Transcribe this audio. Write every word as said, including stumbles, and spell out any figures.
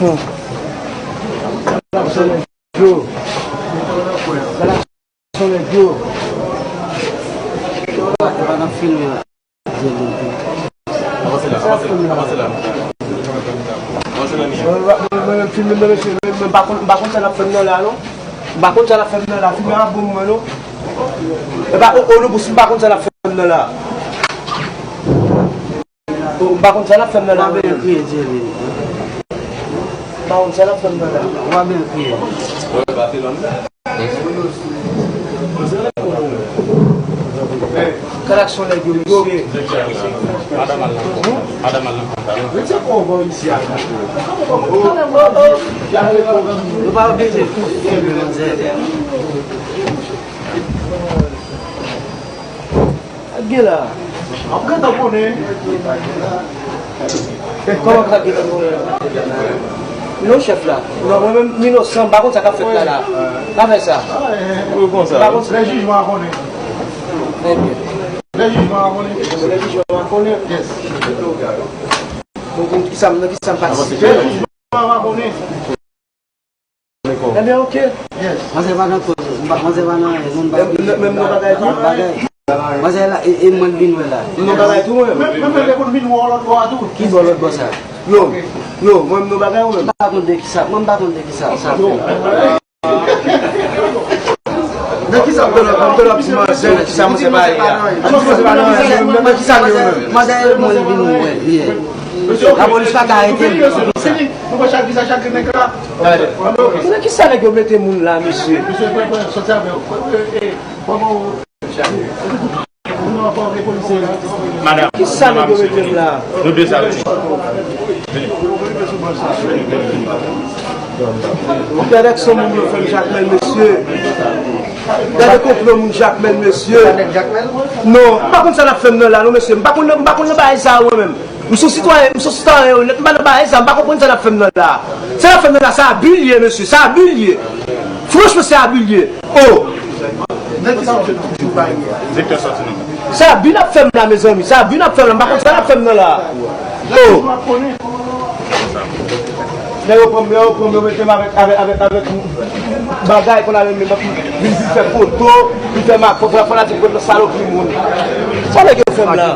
Hmm. Yo. Son nèg yo. Epa n ap filme la. Avanse la, avanse la, avanse la. Mwen menm filme nan mesye, mwen menm m pa konn, m pa konn sa n ap fè m nan la non. M pa konn sa n ap fè m nan la, filme a bon mwen non. Epa o o nou pou si m pa konn sa n ap fè m nan la. O, m pa konn sa n ap fè m nan la. Ou ap byen kriye, Djeli. M pa konn sa n ap fè m nan la. Ou ap byen kriye. Kalakson nèg yo, mesye. Madanm al nan, madanm al nan kanta. Nou pa oblije filme manzè. Sa k gen la? M ap gentan konnen. Kòman sa gentan konnen? Non, chèf la. Non, mwen menm, m inosan, m pa konn sa k ap fèt la, la. Pa fè sa. Ou konn sa. M pa konn sa. Lè jijman a konnen. Ebyen. Lè jijman a konnen. Lè jijman a konnen. Yes. Donk, kisa m, nan kisa m patisipe? Lè jijman a konnen. Ebyen, oke. Manzè pa nan koz, manzè pa nan anyen, non, bagay. Menm non bagay tou? Bagay. Manzè la, e, e mwen l vin wè la. Non bagay tou, mwen. Menm, menm lè konn vin wè w lòt bò a tou. Ki bò lòt bò sa? Non, non, mwen non bagay ou menm. M pa konn de kisa, mwen m pa konn de kisa sa fè. Nan kisa m te lòt, m te lòt ti manzè, nan kisa mwen se pa ye a? Nan kisa m ye menm? Manzè, mwen l vin wè, ye. Lapolis pa ka arete m pou sa. Nou wè chak vizaj chak grenn nèg la. Gade. Nan kisa nèg yo mete moun la, mesye? Mesye, pran, pran, sòti avè w. Pran, pran, pran, pran. Madanm, kisa nèg yo mete m la? Nou de sa vini. Vini. Gade ak son moun yo fè m Jakmèl, mesye. Gade konplo moun Jakmèl, mesye. Non, m pa konn sa n ap fè m nan la, non, mesye. M pa konn, m pa konn nan bagay sa yo, mwen menm. M se yon sitwayen, m se yon sitwayen onèt, m pa nan bagay sa, m pa konprann sa n ap fè m nan la. Sa n ap fè m nan la, se abi l ye, mesye, se abi l ye. Franchman, se abi l ye. Oh! Direktè sòti non. Se abi n ap fè m la, mezanmi, se abi n ap fè m la, m pa konn sa n ap fè m nan la. Oh! Lè yo pran m, lè yo pran m, yo mete m avèk, avèk, avèk, avèk bagay konn avèk m, vin, vin fè foto, vin fè ma, fanatik, fanatik, salopri moun. Sa nèg yo fè m la?